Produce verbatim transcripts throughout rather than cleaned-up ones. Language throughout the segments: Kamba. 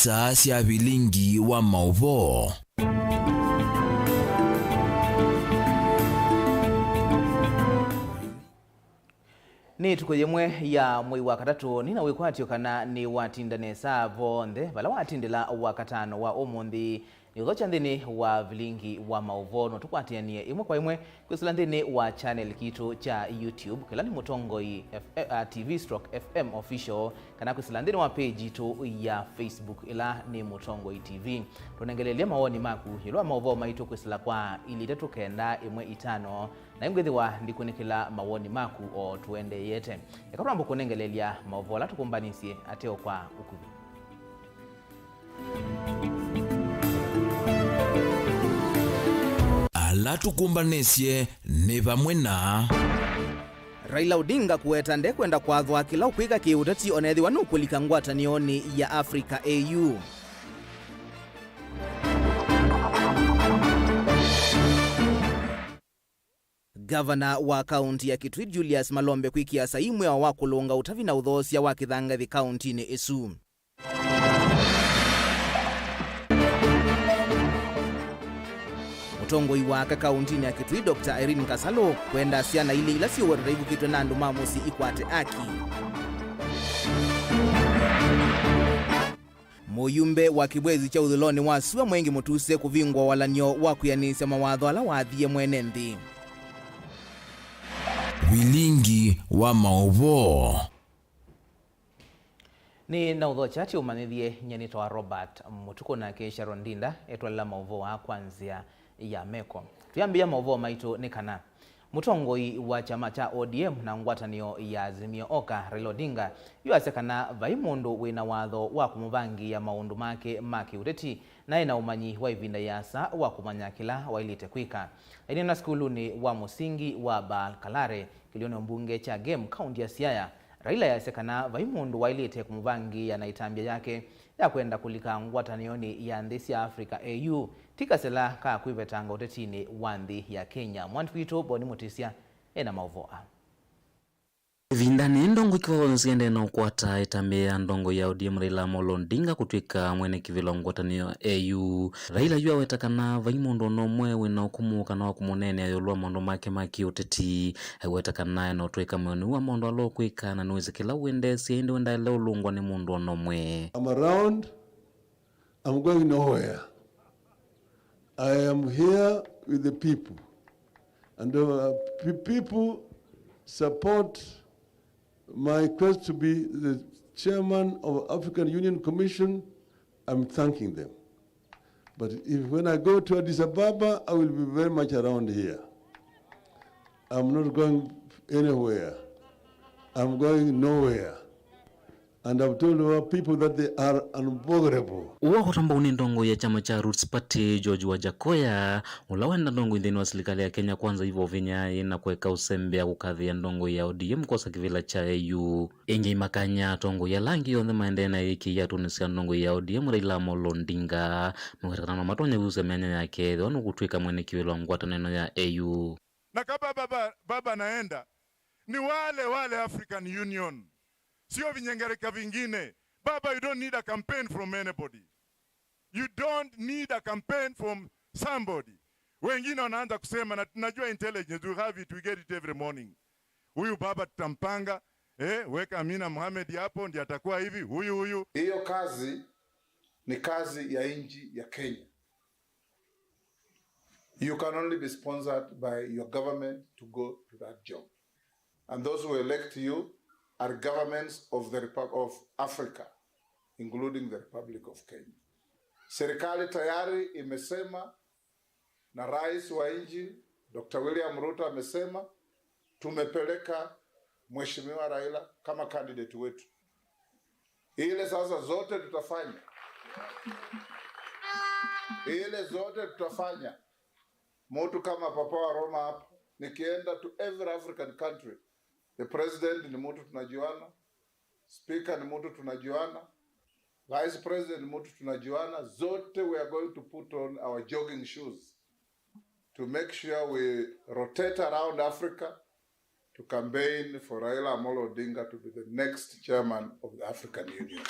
Star sya vilingi wa maũvoo. Nĩ ĩtukũ yĩmwe ya mwei wa katatũ, nĩ na wĩkwatyo kana nĩ watinda nesa vonthe vala watindĩla wakatano wa ũmũnthĩ. Nĩ ũthokya nthĩnĩ wa vilingi wa maũvoo, no tũkwatĩanĩe ĩmwe kwa ĩmwe kwĩsĩla nthĩnĩ wa channel kitũ kya YouTube, kĩla nĩ Mũtongoi F-, eh, ah, T V stroke F M Official, kana kwĩsĩla nthĩnĩ wa page yitũ ya Facebook, ĩla nĩ Mũtongoi T V. Tũnengeleelye mawoni maku ĩũlũ wa maũvoo maitũ kwĩsĩla kwa ilĩ itatũ kenda ĩmwe itano, na ĩngwĩthĩwa ndikunĩkĩla mawoni maku o tũendeeyete. Eka twambe kũnengeleelya maũvoo ala tũkũmbanisye ateo kwa ũkuvĩ. Ala tũkũmbanĩsye nĩ vamwe na Raila Odinga kũweta ndekwenda kwathwa kĩla ũkwĩka kĩ-ũteti onethĩwa nũkũlika ngwatanĩonĩ ya Africa A U. Ngavana wa kaunti ya Kitui Julius Malombe kwĩkĩa saii mwĩao wa kũlũnga ũtavi na ũthoosya wa kĩthangathi kauntinĩ ĩsu. Mũtongoi wa aka kauntinĩ ya Kitui, Doctor Irene Kasalu, kwenda syana ilĩ ila syĩ ũweto ta ivukĩtwe na andũ ma mũsyĩ ikwate aki. Mũyumbe wa kĩvwezi kya ũthũĩlonĩ wa sua Mwengi Mũtuse kũvingũa walany'o wa kwĩanĩsya mawatho ala waathie mwene nthĩ. Vilingi wa maũvoo. Nĩ na ũthokya ti ũmanyĩthye, nyie nĩtawa Robert Mũtukũ, nake Sharon Ndinda etwalela maũvoo aa kwa nzĩa ya meko. Twĩambĩĩa maũvoo maitũ nĩ kana mũtongoi wa kyama kya O D M na ngwatanĩo ya Azimio Oka, Raila Odinga, yu asya kana vai mũndũ wĩ na watho wa kũmũvangĩĩa maũndũ make ma kĩũteti, na ena ũmanyi wa ĩvinda ĩasa wa kũmanya kĩla waĩlĩte kwĩka. Aineena sukulunĩ wa mũsingi wa Baal Kalare, kĩlĩonĩ mbunge kya Gem, kaunti ya Siaya, Raila easya kana vai mũndũ waĩlĩte kũmũvangĩĩa na ĩtambya yake ya kwenda kũlika ngwatanĩonĩ ya nthĩ sya Africa A U, ti kasela ka kwĩvetanga ũtetinĩ wa nthĩ ya Kenya. Mwandĩki witũ Boni Mũtĩsya ena maũvoo aa. Ĩvindanĩ, ndongoi kĩvathonĩ siendee na ũkwata ĩtambya ya ndongoi ya O D M Raila Amolo Odinga kũtw'ĩka mwene kĩvĩla wa ngwatanĩo ya A U. Raila yu aweta kana vai mũndũ o na ũmwe wĩ na ũkũmũ kana wa kũmũneenea ĩũlũ wa maũndũ make ma kĩũteti. Aiweta kana ena ũtw'ĩka mwĩoni wa maũndũ ala ũkwĩka na nĩwĩsĩ kĩla ũendeesye, ĩndĩ we ndaĩle ũlũngwa nĩ mũndũ o na ũmwe. I'm around, I'm going nowhere. I am here with the people. And uh, pe- people support my quest to be the chairman of African Union Commission. I'm thanking them. But if when I go to Addis Ababa, I will be very much around here. I'm not going anywhere. I'm going nowhere. And I've told our people that they are unboggerable. Ũũ ũtambau nĩ ndongoi ya kyama kya Roots Party, George Wajackoyah, ũla wenda ndongoi nthĩnĩ wa silikalĩ ya Kenya Kwanza ĩvo vinya ĩna kũeka ũsembea kũkathĩa ndongoi ya O D M kwosa kĩvĩla kya A U. Ĩngĩ makanya atongoi ala angĩ onthe maendee na ĩkĩĩa atũnĩ sya ndongoi ya O D M Raila Amolo Odinga, maweta kana no matonye kusya myanya yake ethĩwa nũkũtw'ĩka mwene kĩvĩla wa ngwatanĩo ya A U. Na kama baba, baba naenda, ni wale wale African Union, sio vinyengereka vingine. Baba, you don't need a campaign from anybody. You don't need a campaign from somebody. Wengine wanaanza kusema, na tunajua intelligence, we have it, we get it every morning. Huyu baba tutampanga, eh, weka Amina Mohamed hapo, ndiye atakuwa hivi, huyu, huyu. Hiyo kazi ni kazi ya nchi ya Kenya. You can only be sponsored by your government to go to that job. And those who elect you are governments of the Repub- of Africa, including the Republic of Kenya. Serikali tayari imesema, na rais wa nchi, Doctor William Ruto, amesema, tumepeleka Mheshimiwa Raila kama candidate wetu. Ile sasa zote tutafanya, ile zote tutafanya, mtu kama Papa wa Roma hapa, nikienda to every African country, the president ni mtu tunajuana, speaker ni mtu tunajuana, vice president ni mtu tunajuana, zote we are going to put on our jogging shoes to make sure we rotate around Africa, to campaign for Raila Amolo Odinga to be the next chairman of the African Union.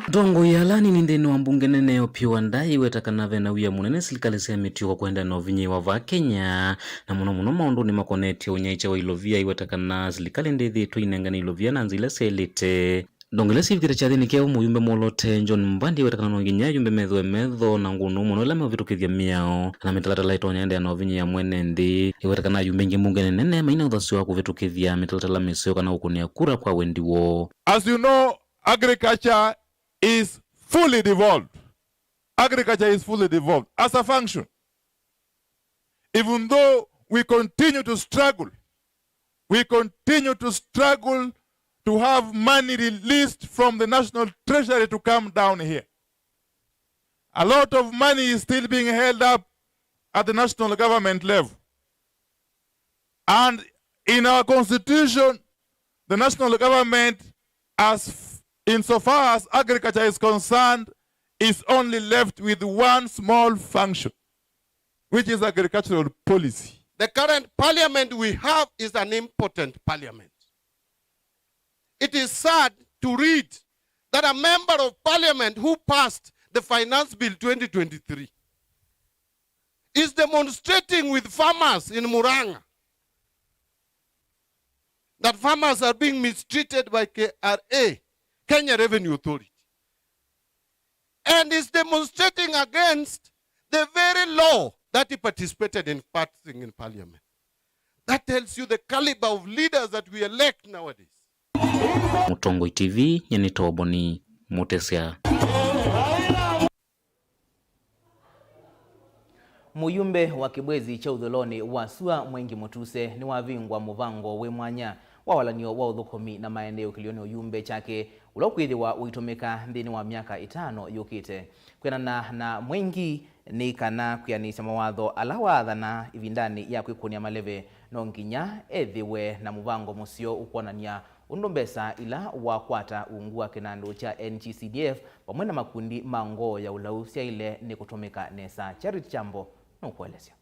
Atongoi ala anini nthĩnĩ wa mbunge nene Opiyo Wandayi ĩweta kana ve na wia mũnene silikalĩ sya mĩtuo kũendana na ũvinyĩĩwa vaa Kenya, na mũno mũno maũndũnĩ makonetye ũnyaĩĩkya wa ilovia. Ĩweta kana silikalĩ ndĩthĩĩtwe ĩinengane ilovia na nzĩa ila syaĩlĩte. Ndongoi ila syĩvithĩte kyathĩnĩ kĩu, mũyumbe mwolote John Mbadi ĩweta kana no nginya ayumbe methĩwe metho na ngũnũ mũno ĩla meũvĩtũkĩthya mĩao kana mĩtalatala ĩtonya ĩendeea na ũvinyĩĩa mwene nthĩ. Ĩweta kana ayumbe aingĩ mbungenĩ nene maina ũthasyo wa kũvĩtũkĩthya mĩtalatala mĩseo kana kũkũnĩa kura kwa wendi woo. As you know, agriculture is fully devolved. Agriculture is fully devolved as a function. Even though we continue to struggle, we continue to struggle to have money released from the National Treasury to come down here. A lot of money is still being held up at the national government level. And in our constitution, the national government, as f- insofar as agriculture is concerned, is only left with one small function, which is agricultural policy. The current parliament we have is an impotent parliament. It is sad to read that a member of parliament who passed the Finance Bill twenty twenty-three is demonstrating with farmers in Murang'a that farmers are being mistreated by K R A, Kenya Revenue Authority, and is demonstrating against the very law that he participated in passing in parliament. That tells you the caliber of leaders that we elect nowadays. Mũtongoi T V, nyie nĩ Toboni Mũtesya. Mũyumbe wa kĩbwezi kya ũthũĩlonĩ wa sua Mwengi Mũtuse nĩwavingwa mũvango wĩ mwanya wa walan'yo wa ũthũkũmi na maendeeo kĩlĩonĩ ũyumbe kyake ũla ũkwĩthĩwa ũitũmĩka nthĩnĩ wa myaka ĩtano yũkĩte. Kwĩanana na Mwengi, nĩ kana kwĩanĩsya mawatho ala waathana ĩvindanĩ ya kwĩkũnĩa maleve, no nginya ethĩwe na mũvango mũseo ũkwonany'a ũndũ mbesa ila wakwata ungu wa kĩnandũ kya N G C D F vamwe na makundi ma ngoo ya ũlau syaĩle nĩ kũtũmĩka nesa. Charity Kyambo nũkũelesya.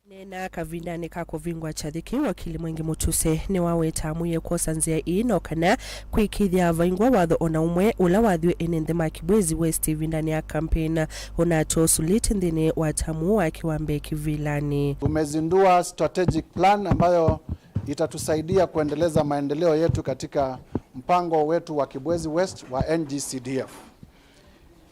Aneenaa kavindanĩ ka kũvingwa kyathĩ kĩu, wakili Mwengi Mũtuse nĩwawetaa amwĩe kwosa nzĩa ĩĩ no kana kwĩkĩĩthya vaingwa watho o na ũmwe ũla wathiwe ene nthĩ ma Kibwezi West ĩvindanĩ ya campaign ũnatwaa ũsulĩte nthĩnĩ wa tamu wake wa mbee kĩvilanĩ. Tumezindua strategic plan ambayo itatusaidia kuendeleza maendeleo yetu katika mpango wetu wa Kibwezi West wa N G C D F.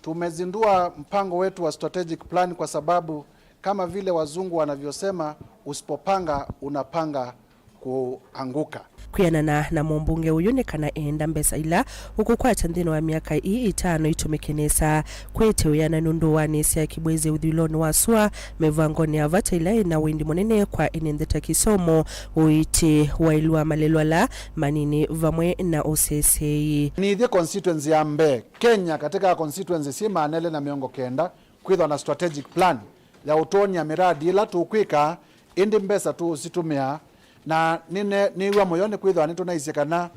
Tumezindua mpango wetu wa strategic plan kwa sababu, kama vile wazungu wanavyosema, usipopanga unapanga kuanguka. Kwĩanana na mũmbunge ũyũ, nĩ kana eenda mbesa ila ũkũkwata nthĩnĩ wa myaka ii ĩtano itũmĩke nesa kwĩte wĩana nũndũ wa nĩsya Kibwezi ũthũĩlonĩ wa sua, mĩvangonĩ ya vata ĩla ĩna wendi mũnene kwa ene nthĩ ta kĩsomo, ũiiti, waĩlu wa malelũ ala manini, vamwe na ũseseei. Nĩ ithyĩ constituency ya mbee Kenya katika constituency syĩ maana elĩ na mĩongo kenda kwĩthwa na strategic plan ya ũtwony'a mĩradi ĩla tũkwĩka, ĩndĩ mbesa tũũsitũmĩa, na nĩne-, nĩw'a mũyo nĩkwĩthĩwa nĩtũnaisye kana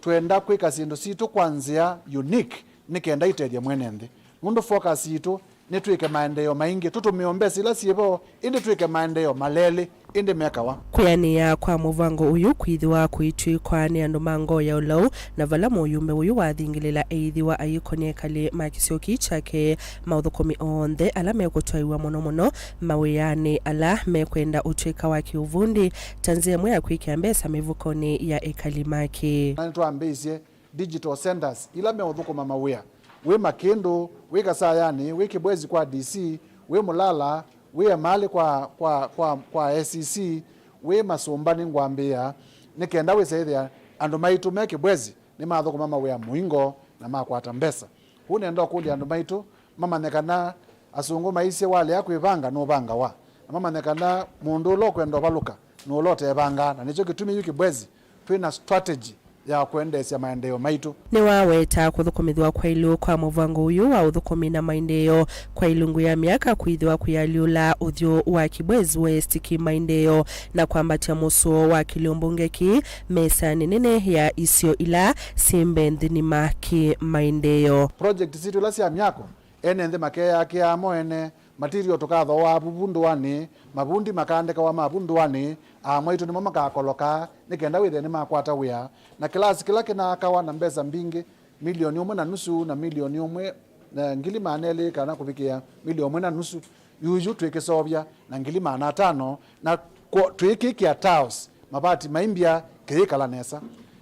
twenda kwĩka syĩndũ sitũ kwa nzĩa unique nĩ kenda itethye mwene nthĩ. Nũndũ focus yitũ nĩ twĩke maendeeo maingĩ, tũtũmĩe o mbesa ila syĩ vo, ĩndĩ twĩke maendeeo malelĩ, ĩndĩ mekawa. Kwĩanĩa kwa mũvango ũyũ kwĩthĩwa kũitwĩkwa nĩ andũ ma ngoo ya ũlau, na vala mũyumbe ũyũ wathingĩlĩla eĩthĩwa ayĩkony'a ekalĩ ma kĩsio kĩĩ kyake maũthũkũmi onthe ala mekũtwaĩwa mũno mũno mawĩanĩ ala mekwenda ũtw'ĩka wa kĩũvundi ta nzĩa ĩmwe ya kwĩkĩa mbesa mĩvukonĩ ya ekalĩ make. Na nĩtwambĩĩsye digital centres ila meũthũkũma mawĩa. Wĩ Makĩndũ, wĩ Kasayanĩ, wĩ Kĩbwezi kwa D C, wĩ Mũlala, wĩ Emalĩ kwa, kwa, kwa, kwa A C C, wĩ Masũmba nĩngwambĩĩa, nĩ kenda wĩse ĩthĩa andũ maitũ me Kĩbwezi nĩmathũkũma mawĩa mũingo na makwata mbesa. Kwoou nenda ũkũlya andũ maitũ mamanye kana asũngũ maisye walea kwĩvanga nũvangawa, na mamanye kana mũndũ ũla ũkwenda ũvalũka nĩ ũla ũtevangaa, na nĩkyo kĩtumi yu Kĩbwezi twĩ na strategy ya kũendeesya maendeeo maitũ. Nĩwaweta kũthũkũmĩthw'a kwaĩlu kwa mũvango ũyũ wa ũthũkũmi na maendeeo kwa ilungu ya myaka kwĩthĩwa kũialyũla ũthyũ wa Kibwezi West kĩmaendeeo na kwambatya mũsuo wa kĩlĩo mbunge kĩĩ mesanĩ nene ya isio ila syĩ mbee nthĩnĩ ma kĩmaendeeo. Project sitũ ila sya myako, ene nthĩ makeyakĩaa mo ene, material tũkathooaa vu, vu ndũanĩ, mavundi makaandĩkawa ma vu ndũanĩ, Aamwaitũ nĩmo makakolokaa nĩ kenda wĩthĩe nĩmakwata wĩa. Na kĩlasi kĩla kĩnaakawa na mbesa mbingĩ, milioni ũmwe na nusu na milioni ũmwe na ngili maana elĩ kana kũvikĩa milioni ũmwe na nusu, yuyu twĩkĩseũvya na ngili maana atano, na kwo-, twĩkĩkĩa tiles, mavati maimbya, kĩyĩkala nesa.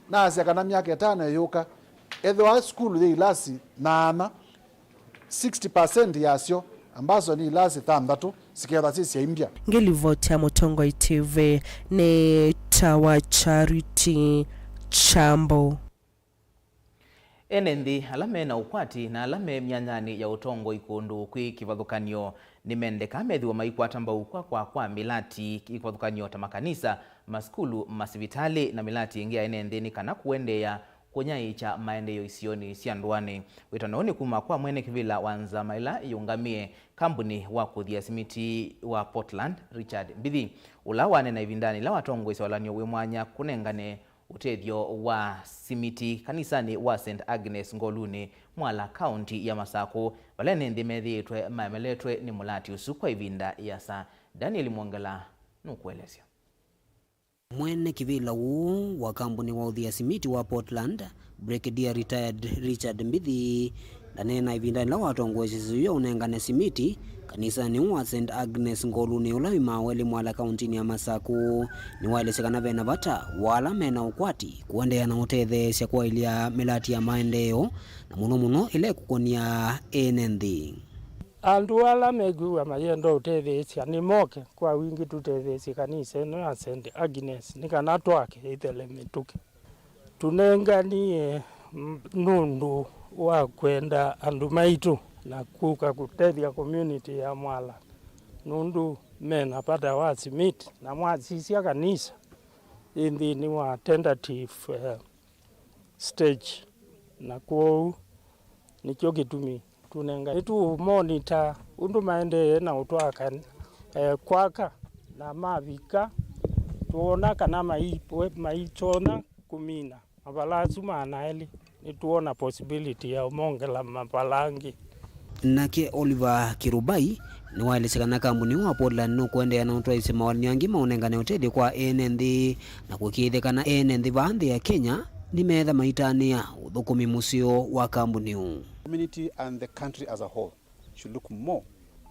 Naasya kana myaka ĩtano ĩyũka, ethĩwa sukulu yĩ ilasi nyaanya, sixty percent yasyo, ambazo nĩ ilasi thanthatũ, sikethwa syĩ syaimbya. Ngĩlivoti ya Mũtongoi T V nĩ ta wa Charity Chambo. Ene nthĩ ala me na ũkwati na ala me myanyanĩ ya ũtongoi kũndũ kwĩ kĩvathũkany'o nĩmendekaa methĩwe maikwata mbau kwakwa kwa mĩlati kĩvathũkany'o ta makanisa, masukulu, masivitalĩ na mĩlati ĩngĩ ya ene nthĩ nĩ kana kũendeea kũnyaĩĩkya maendeeo isionĩ sya ndũanĩ. Wĩtano ũũ nĩ kuma kwa mwene kĩvĩla wa nzama ĩla yĩũngamĩe kambuni wa kũthia simiti wa Portland, Richard Mbithi, ũla waneena ĩvindanĩ yĩla watongoesya walany'o wĩ mwanya kũnengane ũtethyo wa simiti kanisanĩ wa Saint Agnes Ngolunĩ, Mwala, kaunti ya Masakũ, vala ene nthĩ methĩĩtwe maemeletwe nĩ mũlati ũsu kwa ĩvinda ĩasa. Daniel Mwongela nũkũelesya. Mwene kĩvĩla ũũ wa kambuni wa ũthia simiti wa Portland, Brigadier Retired Richard Mbithi, ndaneena ĩvindanĩ yĩla watongoesye sesũ ya ũnengane simiti kanisanĩ wa Saint Agnes Ngolunĩ ũla wĩ Maweli Mwala kauntinĩ ya Masakũ. Nĩwaelesya kana vena vata wa ala mena ũkwati kũendeea na ũtetheesya kwaĩlya mĩlati ya maendeeo, na mũno mũno ĩla ĩkũkũnĩa ene nthĩ. Andũ ala mekwĩw'a mayenda ũtetheesya nĩmoke kwa wingĩ tũtetheesye kanisa ĩno ya Saint Agnes nĩ kana twake ĩthele mĩtũkĩ. Tũnenganie, mm, nũndũ wa kwenda andũ maitũ na kũka kũtethya community ya Mwala, nũndũ mena vata wa simiti, na mwasisya kanisa ĩ nthĩnĩ wa tentative, eh, stage, na kwoou nĩkyo kĩtumi tũnenga. Nĩtũmonita ũndũ maendee na ũtwaka, eh, kwaka, na mavika, twoona kana mai-, maitonya kũmina mavala asu maana elĩ, nĩtwona possibility ya ũmongela mavala angĩ. Nake Oliver Kirubai nĩwaelesya kana kambuni wa Portland nũkũendeea na ũtwaĩsya mawalany'o angĩ ma ũnengane ũtethyo kwa ene nthĩ, na kũĩkĩĩthya kana ene nthĩ vaa nthĩ ya Kenya nĩmeetha maitanĩa ũthũkũmi mũseo wa kambuni ũũ. Community and the country as a whole should look more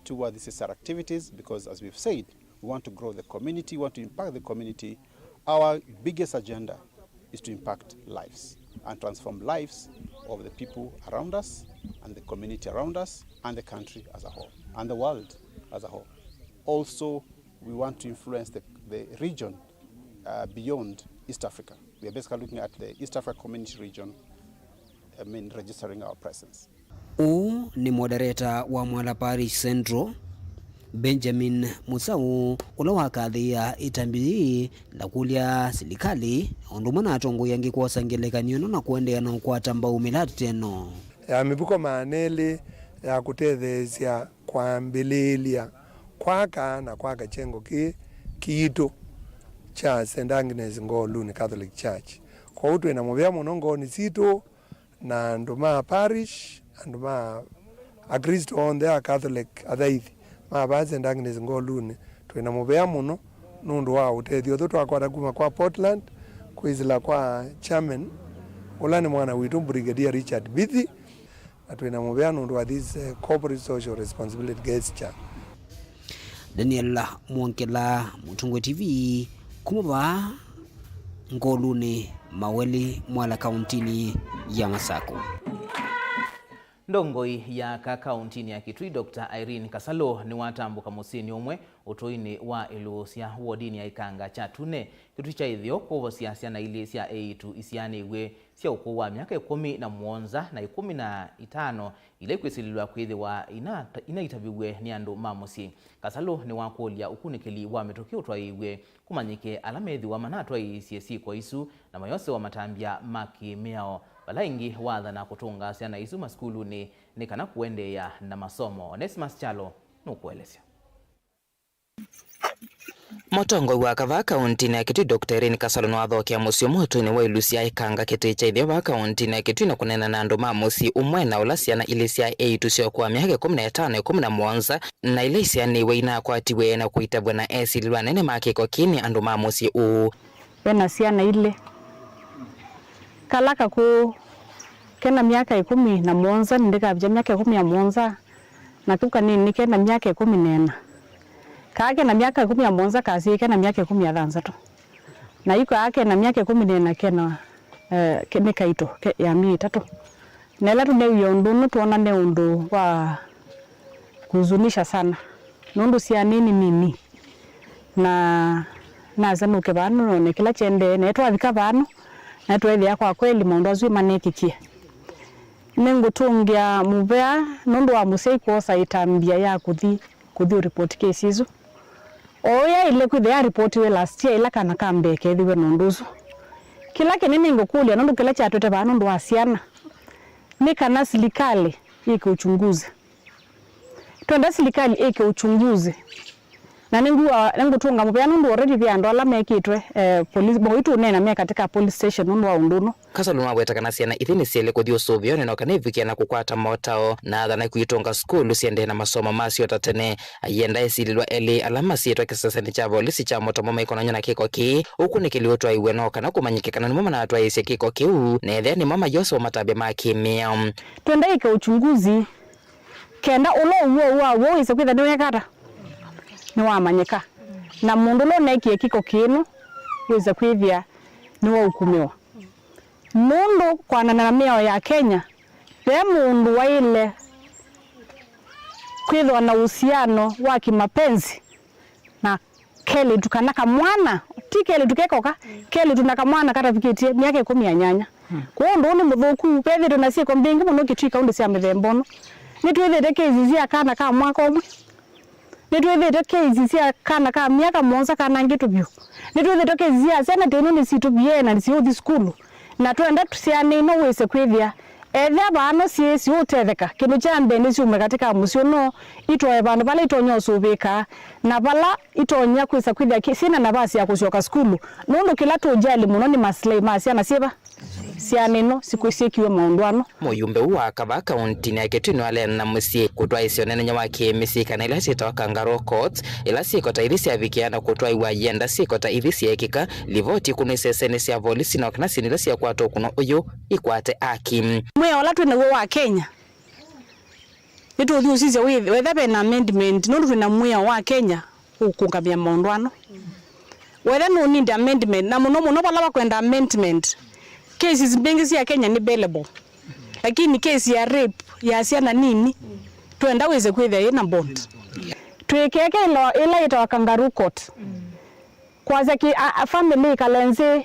toward these activities because, as we've said, we want to grow the community, we want to impact the community. Our biggest agenda is to impact lives and transform lives of the people around us and the community around us and the country as a whole and the world as a whole. Also, we want to influence the, the region, uh, beyond East Africa. We are basically looking at the East Africa Community region, I mean, registering our presence. Ũũ nĩ modereta wa Mwala Parish Central, Benjamin Musau, ũla wakathĩĩa ĩtambya yĩĩ na kũlya silikalĩ, o ũndũ ũmwe na atongoi angĩ kwosa ngelekany'o ĩno na kũendeea na ũkwata mbau mĩlati ta ĩno. Ya mĩvuko maana elĩ ya kũtetheesya kwambĩlĩĩlya kwaka na kwaka kyengo kĩĩ kitũ kya Saint Agnes Ngolunĩ Catholic Church. Kwoou twĩ na mũvea mũno ngoonĩ sitũ, na andũ ma parish, andũ ma Aklĩsto onthe a Catholic, athaithi ma vaa Saint Agnes Ngolunĩ, twĩ na mũvea mũno nũndũ wa ũtethyo ũsu twakwata kuma kwa Portland kwĩsĩla kwa chairman, ũla nĩ mwana witũ Brigadier Richard Mbithi, na twĩ na mũvea nũndũ wa this, eh, corporate social responsibility gesture. Daniel Mwongela, Mũtongoi T V, kuma vaa Ngolunĩ Maweli, Mwala, kauntinĩ ya Masakũ. Ndongoi ya aka kauntinĩ ya Kitui, Doctor Irene Kasalu, nĩwatambũka mũsyĩnĩ ũmwe ũtũinĩ wa Ĩlũũsya, wodinĩ ya Ikanga kya Tune, Kitui kya Ĩtheo, kwovosya syana ilĩ sya eĩtu isianĩw'e sya ũkũũ wa myaka ĩkũmi na mũonza na ĩkũmi na itano, ila ikwĩsilĩlwa kwĩthĩwa ina-, inaitavĩw'e nĩ andũ ma mũsyĩ. Kasalu nĩwakũlya ũkunĩkĩli wa mĩtũkĩ ũtwaĩĩw'e kũmanyĩke ala methĩwa manatwaĩĩsye syĩko isu na mayosewa matambya ma kĩ-mĩao, vala ĩngĩ waathana kũtũnga syana isu masukulunĩ nĩ kana kũendeea na masomo. Onesimus Kyalo nũkũelesya. Mũtongoi wa kavaa kaũntĩnĩ ya Kitui, Doctor Irene Kasalu, nĩwathokea mũsyĩ ũmwe ũtũinĩ wa Ilusya Ikanga, Kĩtĩĩ kya Itheo vaa kaũntĩnĩ ya Kitui, na kũneena na andũ ma mũsyĩ ũmwe na ũla syana ilĩ sya eĩtu sya ũkũũ wa myaka ĩkũmi na ĩtano, ĩkũmi na mũonza, na ila isyaanĩw'e inakwatiwe na kũitavw'a na esilĩlwa anene ma kĩko kĩĩ nĩ andũ ma mũsyĩ ũũ. Ve na syana ilĩ. Kala kakũũ ke na myaka ĩkũmi na mũonza, nĩndĩkavikya myaka ĩkũmi na mũonza, na kau kanini ke na myaka ĩkũmi na ĩna. Kaa ke na myaka ĩkũmi na mũonza kasyai ke na myaka ĩkũmi na thanthatũ. Na yu kaa ke na myaka ĩkũmi na ĩna ke na, eh, ke, nĩ kaito ke, ya myei ĩtatũ. Na ĩla tũneewie ũndũ ũno, twoona nĩ ũndũ wa kuhuzunisha sana, nũndũ syana nĩ nini. Na nasa nũke vano none kĩla kyendee, na twavika vano, na tweethĩa kwa kweli maũndũ asu manekĩkie. Nĩngũtũngĩa mũvea nũndũ wa mũsyai kwosa ĩtambya ya kũthi, kũthi ũripoti kesi isu. O ũya ĩle kwĩthĩa yaripotiwe last year, ĩla kana ka mbee keethĩwe na ũndũ ũsu. Kĩla kĩnene nĩngũkũlya, nũndũ kĩla kyatwete vaa nũndũ wa syana, nĩ kana silikalĩ yĩke uchunguzi. Twenda silikalĩ ĩke uchunguzi. Na nĩngua, nĩngũtũnga mũvea nũndũ already ve andũ ala mekĩtwe, eh, police, bo itũneena me katika police station nũndũ wa ũndũ ũno. Kasalu nĩwaweta kana syana ithi nĩsyaĩle kũthi ũsũvĩonĩ no kana ivikie na kũkwata motao, na athana kwĩtũnga sukulu siendee na masomo masyo ta tene. Ayenda esilĩlwa elĩ ala masyĩtwa kĩsesenĩ kya volisi kya Mũtomo maikonany'a na kĩko kĩĩ, ũkunĩkĩli ũtwaiwe no kana kũmanyĩke kana nĩmo manatwaĩĩsye kĩko kĩu, na ethĩa nĩmo mayoswa matambya ma kĩmĩao. Twenda ĩke uchunguzi kenda ũla ũw'o wa w'o wĩse kwĩthĩa nĩweka ata? Nĩwamanyĩka. Na mũndũ ũla ũneekie kĩko kĩno wĩse kwĩthĩa nĩwaũkumĩwa. Nũndũ kwanana na mĩao ya Kenya, ve mũndũ waĩle kwĩthĩwa na uhusiano wa kimapenzi na kelĩtu kana kamwana, ti kelĩtu kekoka, kelĩtu na kamwana katavikĩtye myaka ĩkũmi na nyanya. Kwoou ũndũ ũũ nĩ mũthũku. Vethĩtwe na syĩko mbingĩ mũno Kitui kaũndĩ sya mĩthemba ĩno. Nĩtwĩthĩte kesi sya kana ka mwaka ũmwe. Nĩtwĩthĩte kesi sya kana ka myaka mũonza kanangĩtwe vyũ. Nĩtwĩthĩte kesi sya syana ta ino nĩsitũvie na nĩsiũthi sukulu. Na twenda syana ino wĩse kwĩthĩa ethĩa vaano syĩĩ siũtetheka, kĩndũ kya mbee nĩsyume katika mũsyĩ ũno, itoe vandũ vala itonya ũsũvĩĩka, na vala itonya kwĩsa kwĩthĩa ki-, syĩna navasi ya kũsyoka sukulu, nũndũ kĩla tũjali mũno nĩ masilai ma syana syĩva? Syana ino sikwĩsyĩkiwe maũndũ ano. Mũyumbe ũũ wa kavaa kaũntĩnĩ ya Kitui nĩwaleana na mũsyĩ kũtwaĩsya ũnenenya wa kĩmĩsyĩ kana ila syĩtawa kangaroo courts, ila syĩko ta ithi syavikĩa na kũtwaiwa yenda syĩko ta ithi syeekĩka, livoti kũnwa isesenĩ sya volisi no kana syĩndũ ila syakwata ũkũno ũyũ ikwate aki. Mwĩao ũla twĩ naw'o wa Kenya, nĩtũũthi ũsisya wĩ-, wetha ve na amendment, nũndũ twĩ na mwĩao wa Kenya ũkũngamĩa maũndũ ano. Wetha nũ need amendment, na mũno mũno vala vakwenda amendment. Cases mbingĩ sya Kenya nĩ bailable. Lakini case ya rape ya syana nini, twenda wĩse kwĩthĩa yĩ na bond. Twĩkeke ĩla, ĩla yĩtawa kangaroo court. Kwasya ki, a, a family ĩkale nzĩ,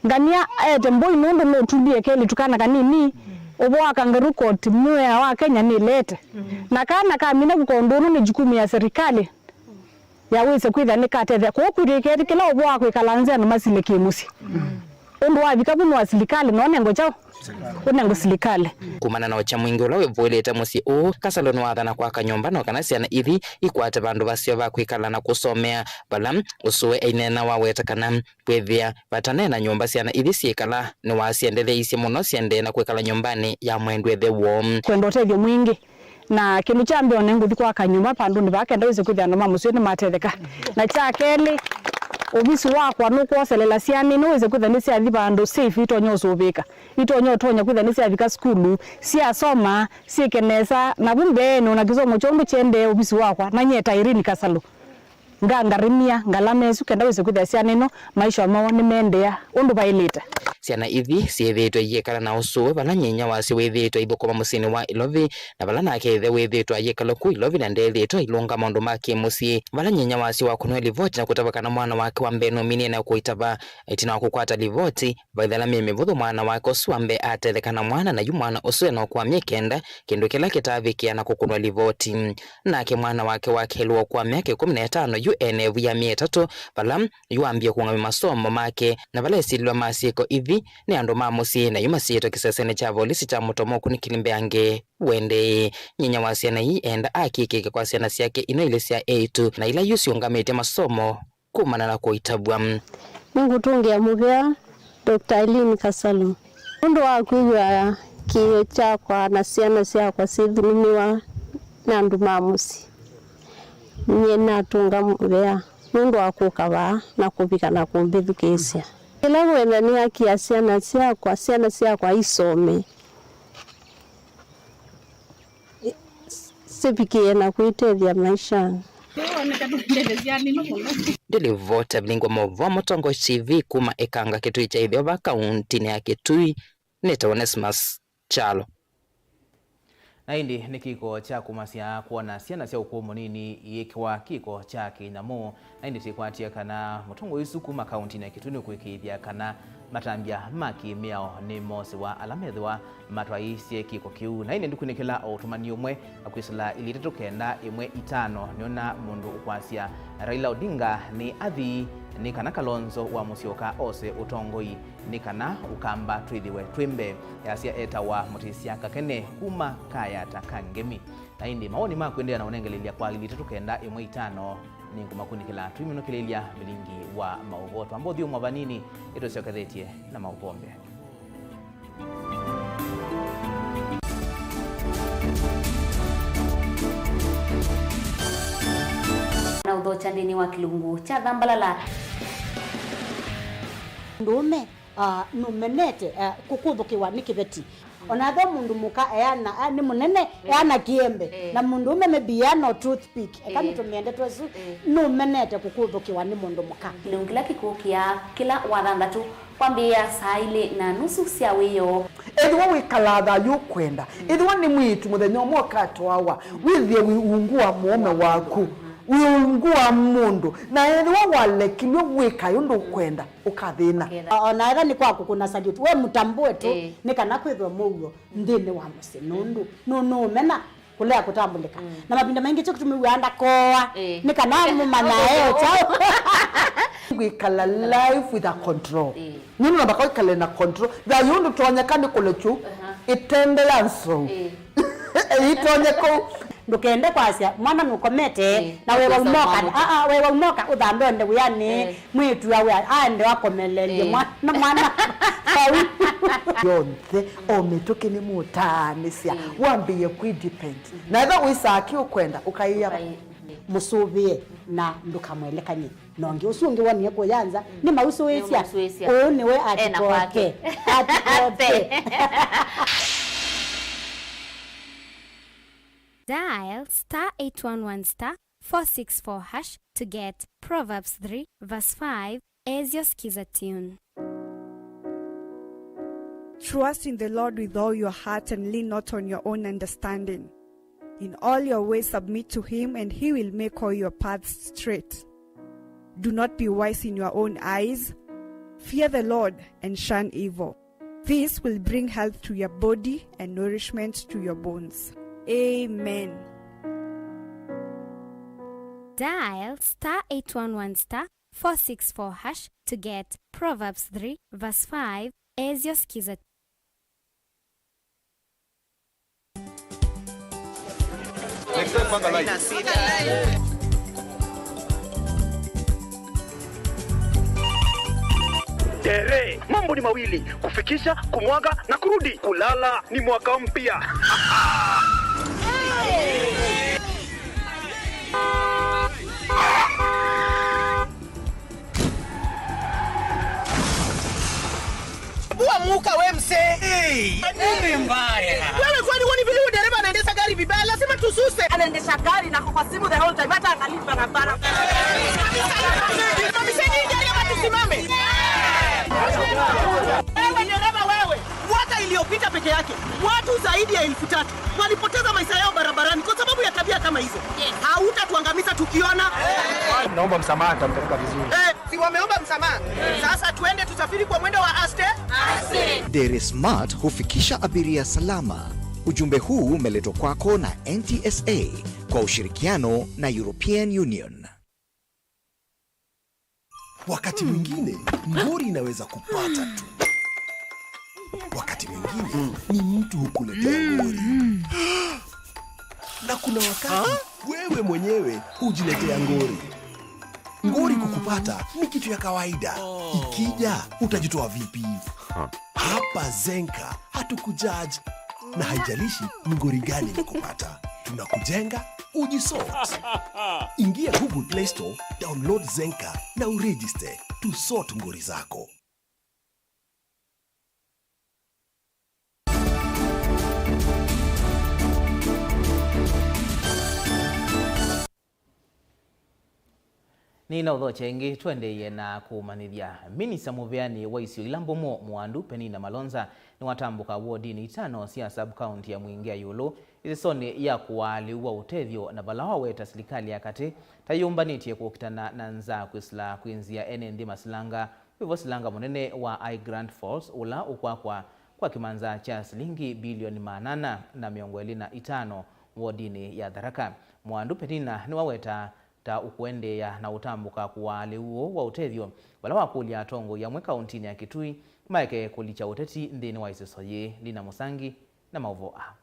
ngania ete mbũi nũndũ nũtulie kelĩtu kana kanini, ũvoo wa kangaroo court mwĩao wa Kenya nĩlete. Na kana kamina kũka ũndũ ũno nĩ jukumu ya serikali ya wĩse kwĩtha nĩkatethya. Kwoou kwitĩketi kĩla ũvoo wa kwĩkala nzĩ andũ masile kĩ mũsyĩ. Ũndũ wavika vu nĩ wa silikalĩ, no nengo kyaũ? Ũnengo silikalĩ. Kumana na ũkya mwingĩ ũla wĩvũĩlĩte mũsyĩ ũũ, Kasalu nĩwathana kwaka nyũmba no kana syana ithi ikwate vandũ vaseo va kwĩkala na kũsomea, vala ũsũe aineena waweta kana kwĩthĩa vataneena nyũmba syana ithi syĩkala nĩwasyendetheeisye mũno syendee na kwĩkala nyũmbanĩ ya mwendwa ĩthe woo. Kwenda ũtethyo mwingĩ. Na kĩndũ kya mbee, one ngũthi kwaka nyũmba vandũnĩ vaa kenda wĩse kwĩthĩa andũ ma mũsyĩ nĩmatetheka. Na kya kelĩ, ovisi wakwa nũkwoselela syana ino wĩse kwĩthĩa nĩsyathi vandũ safe, itonya ũsũvĩĩka, itonya ũtonya kwĩthĩa nĩsyavika sukulu, syasoma, syĩke nesa, na vu mbeenĩ ona kĩsomo kyoo ũndũ kyendee ovisi wakwa, na nyie ta Irene Kasalu. Ngangarimia ngalama ĩsu kenda wĩse kwĩthĩa syana ino maisha moo nĩmeendeea ũndũ vaĩlĩte. Syana ithi syĩthĩĩtwe iyĩkala na ũsũe vala nyinya wasyo wĩthĩĩtwe aithũkũma mũsyĩnĩ wa Ilovi, na vala nake ĩthe wĩthĩĩtwe ayĩkala kũu Ilovi na ndeethĩĩtwe ailũnga maũndũ ma kĩ-mũsyĩ. Vala nyinya wasyo wakũnwe livoti na kũtavwa kana mwana wake wa mbee nũminie na kũitava, ĩtina wa kũkwata livoti, vaithala mĩĩ mĩvũthũ mwana wake ũsu wa mbee atetheka na mwana, na yu mwana ũsu ena ũkũũ wa myei kenda, kĩndũ kĩla kĩtaavikĩa na kũkũnwa livoti. Nake mwana wake wa kelĩ wa ũkũũ wa myaka ĩkũmi na ĩtano yu ena ĩvu ya myei ĩtatũ, vala yu ambie kũũngamya masomo make, na vala esilĩlwa ma syĩko ithi nĩ andũ ma mũsyĩ, na yu masyĩtwe kĩsesenĩ kya volisi kya Mũtomo ũkunĩkĩli mbeange. Wendee, nyinya wa syana ii enda akĩkĩke kwa syana syake ino ilĩ sya eĩtu, na ila yu siũngamĩtye masomo kumana na kũitavw'a. Nĩngũtũngĩa mũvea Doctor Eileen Kasalu nũndũ wa kwĩw'a kĩĩo kyakwa na syana syakwa syĩthũlũmĩwa nĩ andũ ma mũsyĩ. Nyie natũnga mũvea nũndũ wa kũka vaa na kũvika na kũmbĩthukĩĩsya. Ĩla ngwenda nĩ haki ya syana syakwa, syana syakwa isome, sivikĩe na kwĩtethya maishanĩ. Ndilivota vilingwa maũvoo Mũtongoi T V kuma Ĩkanga, Kĩtui kya ĩtheo va kauntinĩ ya Kĩtui, nĩtawa Onesmus Kyalo. Na ĩndĩ nĩ kĩko kya kũmasya kwona syana sya ũkũũ mũnini iĩkĩwa kĩko kya kĩnyamũ. Na ĩndĩ twĩkwatya kana mũtongoi ũsu kuma kauntinĩ ya Kĩtui nĩũkũĩkĩĩthya kana matambya ma kĩ-mĩao nĩmosĩwa ala methĩwa matwaĩĩsye kĩko kĩu. Na ĩndĩ ndũkunĩkĩla o ũtũmani ũmwe na kwĩsĩla ilĩ itatũ kenda ĩmwe itano, nĩona mũndũ ũkwasya Raila Odinga nĩ athi nĩ kana Kalonzo wa Mũsyoka ose ũtongoi nĩ kana Ũkamba twĩthĩwe twĩ mbee, yasya etawa Mũtĩsya Kakene kuma Kayata ka Ngemi. Na ĩndĩ mawoni ma kwĩendeea na ũnengelelya kwa ilĩ itatũ kenda ĩmwe itano nĩngũmakunĩkĩla tũiminũkĩlĩlya vilingi wa maũvoo. Twamba ũthyũmũa vanini, ĩtũsyokethetye na maũvoo mbee. Na ũthokya nthĩnĩ wa kĩlungu kya Thambalala. Mũndũũme, ah, nũmenete, ah, kũkũthũkĩwa nĩ kĩveti. Ona ethĩwa mũndũ mũka eana, ah, nĩ mũnene, eh, eana kĩembe, eh, na mũndũũme maybe eana o toothpick. Eka, eh, nĩtũmĩe ndeto ĩsu, eh, nũmenete kũkũthũkĩwa nĩ mũndũ mũka. Kĩlungu kĩla kĩkũkĩa kĩla Wathanthatũ kwambĩĩa saa ilĩ na nusu sya wĩoo. Ethĩwa wĩkalaa thayũ ũkwenda, ethĩwa nĩ mwĩĩtu mũthenya ũmwe ũkatwawa, wĩthĩe wĩ ungu wa mũũme waku, wĩ ungu wa mũndũ, na ethĩwa walekilw'e wĩkae ũndũ ũkwenda, ũkathĩna. Ũkethĩa. O na ethĩwa nĩ kwa kũkũna salute, we mũtambũe tu, ĩĩ, nĩ kana kwĩthwe mũuo nthĩnĩ wa mũsyĩ, nũndũ nũ-, nũũmena kũlea kũtambũlĩka. Mm. Na mavinda maingĩ kyo kĩtumi wĩaa ndakoa, ĩĩ, nĩ kana mũmanyae o kyaũ. Wĩkala life with a control. Ĩĩ. Nũndũ namba kwĩkale na control. Thayũ ndũtonyeka nĩ kũlekyu, aha, ĩtende ya nsou. Ĩĩ. Ĩtonye kũu. Ndũkende kwasya mwana nũkomete, ĩĩ, na wewa ũkosa umoka, mwana. Aa, wewa umoka ũthambe onde wĩanĩ, ĩĩ, mwĩĩtu awe aende akomeleelye, ĩĩ, mwana, mwana. Vau. Yonthe, o mĩtũkĩ nĩmũtaanĩsya, ĩĩ, wambĩĩe kwĩ depend. Na ethĩwa wĩsaa kĩ ũkwenda, ũkaĩa. Ũkaĩ-, mũsũvĩe na ndũkamwelekany'e na ũngĩ. Ũsu ũngĩ wonie kũya nza, mm, nĩmausũĩsya. Nĩmausũĩsya. Ũũ nĩwe ena kwake. Atikoke. Atikoke. Dial star eight one one star four six four hash to get Proverbs three verse five as your Skiza tune. Trust in the Lord with all your heart and lean not on your own understanding. In all your ways submit to him, and he will make all your paths straight. Do not be wise in your own eyes. Fear the Lord and shun evil. This will bring health to your body and nourishment to your bones. Amen. Dial star eight one one star four six four hash to get Proverbs three verse five as your Skiza. Next time, panga live. Tere, mambo ni mawili, kufikisha, kumwaga na kurudi. Kulala ni mwaka mpya. Bua muka we mse. Hey, nini mbaya? Wewe kwani huoni vile huyu dereva anaendesha gari vibaya? Lazima tususe. Anaendesha gari na kwa simu the whole time, hata angalii barabara. Simamisha hii gari ama tusimame? Wewe dereva wewe, mwaka iliyopita peke yake, watu zaidi ya elfu tatu walipoteza maisha yao barabarani kwa sababu ya tabia kama hizo. Yes. Hautatuangamiza tukiona. Naomba msamaha, nitampeleka vizuri. Eh, si wameomba msamaha? Sasa tuende tusafiri kwa mwendo wa aste. Aste. Dere Smart hufikisha abiria salama. Ujumbe huu umeletwa kwako na N T S A kwa ushirikiano na European Union. Wakati mwingine, ngori inaweza kupata tu. Wakati mwingine, ni mtu hukuletea ngori. Na kuna wakati, wewe mwenyewe hujiletea ngori. Ngori kukupata ni kitu ya kawaida. Ikija, utajitoa vipi? Hapa Zenka hatukujaji, na haijalishi ni ngori gani imekupata, tunakujenga ujisort. Ingia Google Play Store, download Zenka na uregister. Tusort ngori zako. Nĩnaũthokya ĩngĩ, tũendeeie na kũmanyĩthya. Minista mũveanĩ wa isio ila mbũmũ, Mwandu Penina Malonza, nĩwatambũka wodinĩ itano sya sub-county ya Mwingi ya Ĩũlũ, ĩsesonĩ ya kũaa lĩu wa ũtethyo, na vala waweta silikalĩ ya katĩ ta yĩũmbanĩtye kũkitana na nzaa kwĩsĩla kwĩnzĩa ene nthĩ masilanga. Wĩvo silanga mũnene wa High Grand Falls, ũla ũkwakwa kwa kĩmanza kya silingi bilioni maana ana na mĩongo ĩlĩ na itano wodinĩ ya Tharaka. Mwandu Penina nĩwawetaa ta ũkũendeea na ũtambũka kũaa lĩu ũũ wa ũtethyo, vala wakũlya atongoi amwe kauntinĩ ya Kitui maeke kũlikya ũteti nthĩnĩ wa ĩseso yĩĩ. Lina Mũsangi na maũvoo aa.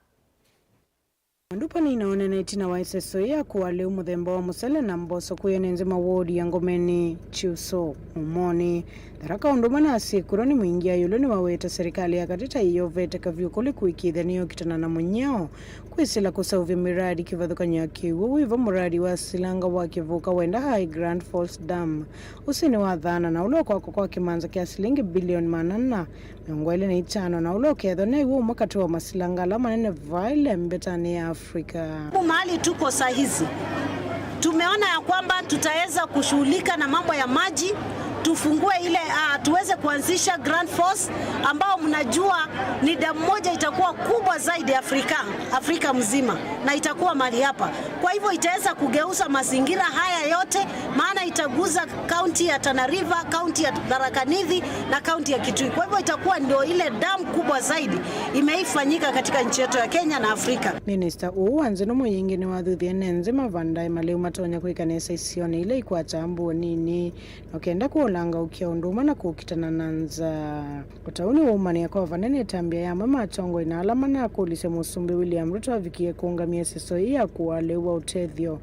Mwandu Penina ũneena ĩtina wa ĩseso ya kũaa lĩu mũthemba wa mũsele na mboso kũya nĩ nzĩ mawodi ya Ngomeni, Kyuso, Mumoni, Tharaka ũndũ ũmwe na Asyĩkũlwa nĩ Mwingi ya Ĩũlũ nĩwaweta serikali ya katĩ ta ĩyovete kavyũ kũlĩ kũĩkĩĩthya nĩyokitana na mũnyao kwĩsĩla kũseũvya mĩradi kĩvathũkany'o ya kĩw'ũ, wĩvo mũradi wa silanga wa kĩvũka wenda High Grand Falls Dam. Ũsu nĩ wa thana na ũla ũkwakwa kwa kĩmanza kya silingi bilioni maana ana mĩongo ĩlĩ na itano, na ũla ũkethwa new'o ũmwe katĩ wa masilanga ala manene vaĩle mbetanĩ ya Afrika. Mahali tuko saa hizi, tumeona ya kwamba tutaweza kushughulika na mambo ya maji, tufungue ile, ah, tuweze kuanzisha Grand Falls, ambao mnajua ni damu moja itakuwa kubwa zaidi Afrika, Afrika mzima, na itakuwa mahali hapa. Kwa hivyo itaweza kugeuza mazingira haya yote, maana itaguza kaunti ya Tana River, kaunti ya Tharaka Nithi na kaunti ya Kitui. Kwa hivyo itakuwa ndio ile damu kubwa zaidi imeifanyika katika nchi yetu ya Kenya na Afrika. Minista ũũ wa nzĩ nũmwe yĩngĩ nĩwathuthie ene nzĩ mavandae malĩu matonya kwĩka nesa isionĩ ila ikwataa mbũũ nini, na ũkenda kũũlangaũkya ũndũ ũmwe na kũkitana na nzaa. Ũtau nĩwaumanĩa kwa vanene ĩtambya ya amwe ma atongoi na ala manakũlisye Mũsumbĩ William Ruto avikie kũũngamya ĩseso ĩĩ ya kũaa lĩu wa ũtethyo.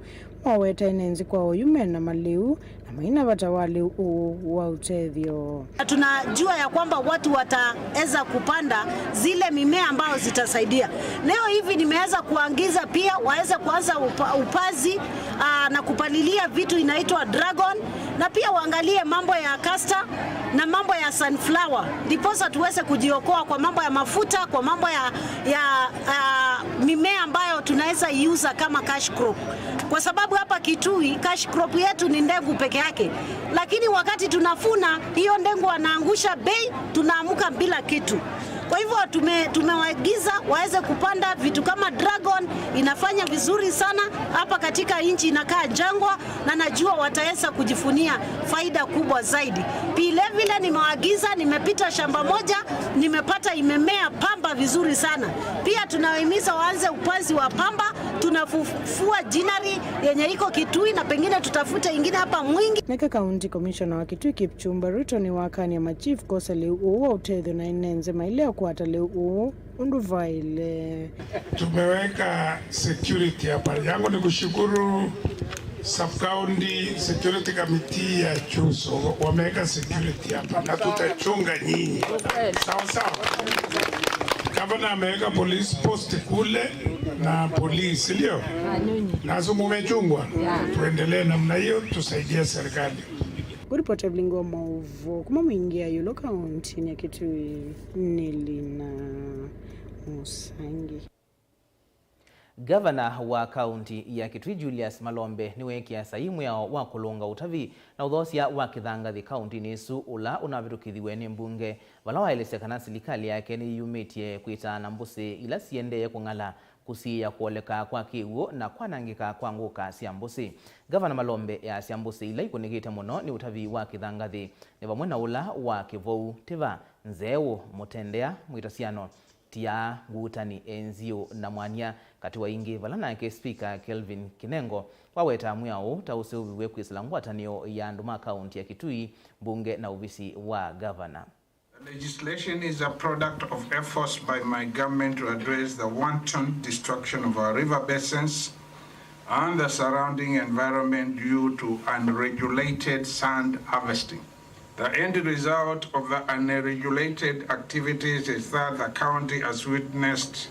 Maweta ene nzĩ kwa oyu mena malĩu na maina vata wa lĩu ũũ wa ũtethyo. Tunajua ya kwamba watu wataweza kupanda zile mimea ambayo zitasaidia. Leo hivi nimeweza kuagiza pia waweze kuanza upa-, upazi, aa, na kupalilia vitu inaitwa dragon, na pia waangalie mambo ya castor na mambo ya sunflower, ndiposa tuweze kujiokoa kwa mambo ya mafuta, kwa mambo ya, ya, ah, mimea ambayo tunaweza iuza kama cash crop, kwa sababu hapa Kitui cash crop yetu ni ndengu peke yake, lakini wakati tunavuna hiyo ndengu wanaangusha bei, tunaamka bila kitu. Kwa hivyo tume-, tumewaagiza waweze kupanda vitu kama dragon, inafanya vizuri sana hapa katika nchi inakaa jangwa, na najua wataweza kujifunia faida kubwa zaidi. Vile vile nimewaagiza, nimepita shamba moja, nimepata imemea pamba vizuri sana. Pia tunawahimiza waanze upanzi wa pamba, tunafufua ginnery yenye iko Kitui na pengine tutafute ingine hapa Mwingi. Nake County Commissioner wa Kitui Kipchumba Ruto nĩwakany'a ma chief kwosa lĩu ũũ wa ũtethyo na ene nzĩ maĩle kũkwata lĩu ũũ ũndũ vaĩle. Tumeweka security hapa. Yangu ni kushukuru Sub County Security Committee ya Kyuso, wameweka security hapa na tutachunga nyinyi. Sawa sawa. Gavana ameweka police post kule na polisi, ndio? Nasi mumechungwa. Tuendelee namna hiyo, tusaidie serikali. Kũripota vilingi wa maũvoo kuma Mwingi ya Ĩũlũ kauntinĩ ya Kitui nĩ Lina Mũsangi. Ngavana wa kaunti ya Kitui Julius Malombe nĩweekie saii mwĩao wa kũlũnga ũtavi na ũthoosya wa kĩthangathĩ kauntinĩ ĩsu ũla ũnavĩtũkĩthiw'e nĩ mbunge, vala waelesya kana silikalĩ yake nĩyĩyumĩtye kwĩtaa na mbũsĩ ila siendee kũng'ala kũsiĩĩa kũoleka kwa kĩw'ũ na kwanangĩka kwa ngũka sya mbũsĩ. Ngavana Malombe easya mbũsĩ ila ikũnĩkĩte mũno nĩ ũtavi wa kĩthangathĩ nĩ vamwe na ũla wa kĩvou, tĩva, nzeeũ, mũtendea, mwĩtasyano, tiaa, ngutani, enziũ, na mwanya, katĩ wa ingĩ, vala nake Spika Kelvin Kinengo wawetaa mwĩao ũũ ta ũseũviw'e kwĩsĩla ngwatanĩo ya andũ ma kaunti ya Kitui, mbunge, na ovisi wa ngavana. The legislation is a product of efforts by my government to address the wanton destruction of our river basins and the surrounding environment due to unregulated sand harvesting. The end result of the unregulated activities is that the county has witnessed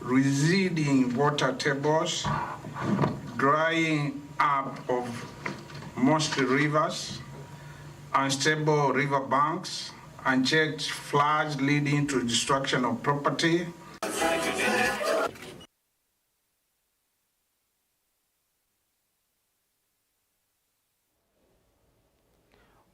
receding water tables, drying up of most rivers, unstable river banks, unchecked floods leading to destruction of property.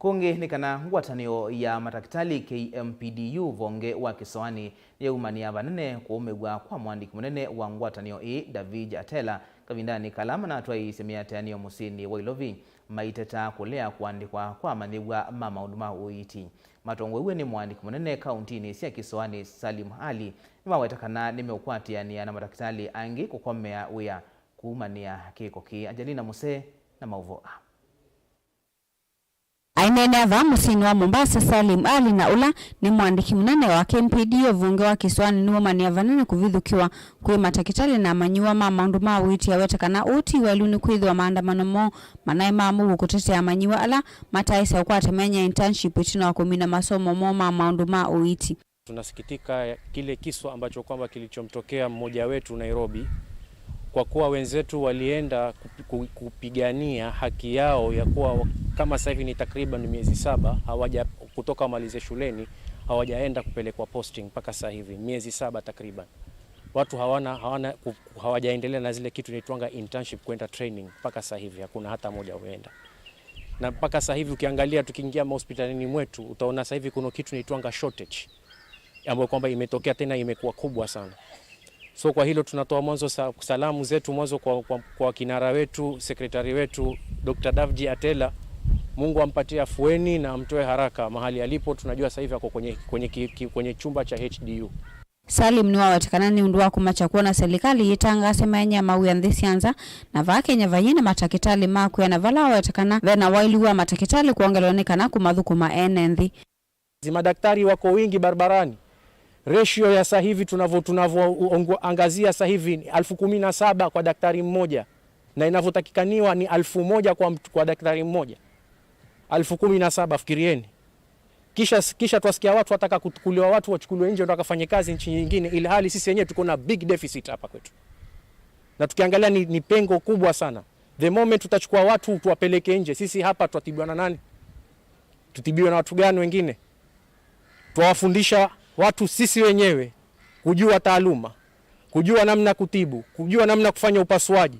Kũngĩ nĩ kana ngwatanĩo ya matakĩtalĩ K M P D U vonge wa Kĩsoanĩ nĩyaumanĩa vanene kũũmĩw'a kwa mũandĩki mũnene wa ngwatanĩo ĩĩ, David Atela, kavindanĩ kala manatwaĩĩsye mĩatĩanĩo mũsyĩnĩ wa Ilovi, maiteta kũlea kũandĩkwa kwa amanyĩw'a ma maũndũ ma ũiiti. Matongoew'e nĩ mũandĩki mũnene kauntinĩ sya Kĩsoanĩ, Salim Ali, nĩmaweta kana nĩmeũkwatĩanĩa na matakĩtalĩ angĩ kũkomea wĩa kuumanĩa kĩko kĩĩ. Angelina Musee na maũvoo aa. Aineenea vaa mũsyĩnĩ wa Mombasa, Salim Ali, na ũla nĩ mũandĩki mũnene wa K M P D U ũvonge wa Kĩsoanĩ nĩwaumanĩa vanene kũvithũkĩwa kwĩ matakĩtalĩ na amanyĩw'a ma maũndũ ma ũiiti, aweta kana ũu ti waĩlu nĩkwĩthĩwa maandamano moo manaĩ ma mũuo kũtetea amanyĩw'a ala mataaĩsa kũkwata myanya ya internship ĩtina wa kũmina masomo moo ma maũndũ ma ũiiti. Tunasikitika ya kile kiswa ambacho kwamba kilichomtokea mmoja wetu Nairobi, kwa kuwa wenzetu walienda kupi-, ku-, kupigania haki yao ya kuwa wa-, kama sasa hivi ni takriban miezi saba hawaja-, kutoka wamalize shuleni, hawajaenda kupelekwa posting mpaka sasa hivi, miezi saba takriban. Watu hawana, hawana ku-, hawajaendelea na zile kitu inaitwanga internship, kwenda training, mpaka sasa hivi hakuna hata mmoja huenda. Na mpaka sasa hivi ukiangalia, tukiingia mahospitalini mwetu, utaona sasa hivi kuna kitu inaitwanga shortage, ambayo kwamba imetokea tena, imekuwa kubwa sana. So kwa hilo tunatoa mwanzo sa-, salamu zetu mwanzo kwa, kwa, kwa kinara wetu, secretary wetu, Doctor Davji Atela. Mungu ampatie afueni na amtoe haraka mahali alipo. Tunajua sasa hivi ako kwenye, kwenye ki-, ki-, kwenye chumba cha H D U. Salim nĩwaweta kana nĩ ũndũ wa kũmakya kwona silikalĩ yĩtangaase maenye ma wĩa nthĩ sya nza, na vaa Kenya vaiĩ na matakĩtalĩ ma kwĩana, vala waweta kana ve na waĩlu wa matakĩtalĩ kwongelwa nĩ kana kũmathũkũma ene nthĩ. Madaktari wako wingi barabarani. Ratio ya sasa hivi tunavyo-, tunavyoangazia sasa hivi ni elfu kumi na saba kwa daktari mmoja, na inavyotakikaniwa ni elfu moja kwa mtu, kwa daktari mmoja. Elfu kumi na saba, fikirieni. Kisha, kisha twasikia watu wataka kuchukuliwa, watu wachukuliwe nje, ndo wakafanye kazi nchi nyingine, ili hali sisi wenyewe tuko na big deficit hapa kwetu. Na tukiangalia ni, ni pengo kubwa sana. The moment tutachukua watu tuwapeleke nje, sisi hapa twatibiwa na nani? Tutibiwe na watu gani wengine? Twawafundisha watu sisi wenyewe kujua taaluma, kujua namna kutibu, kujua namna kufanya upasuaji.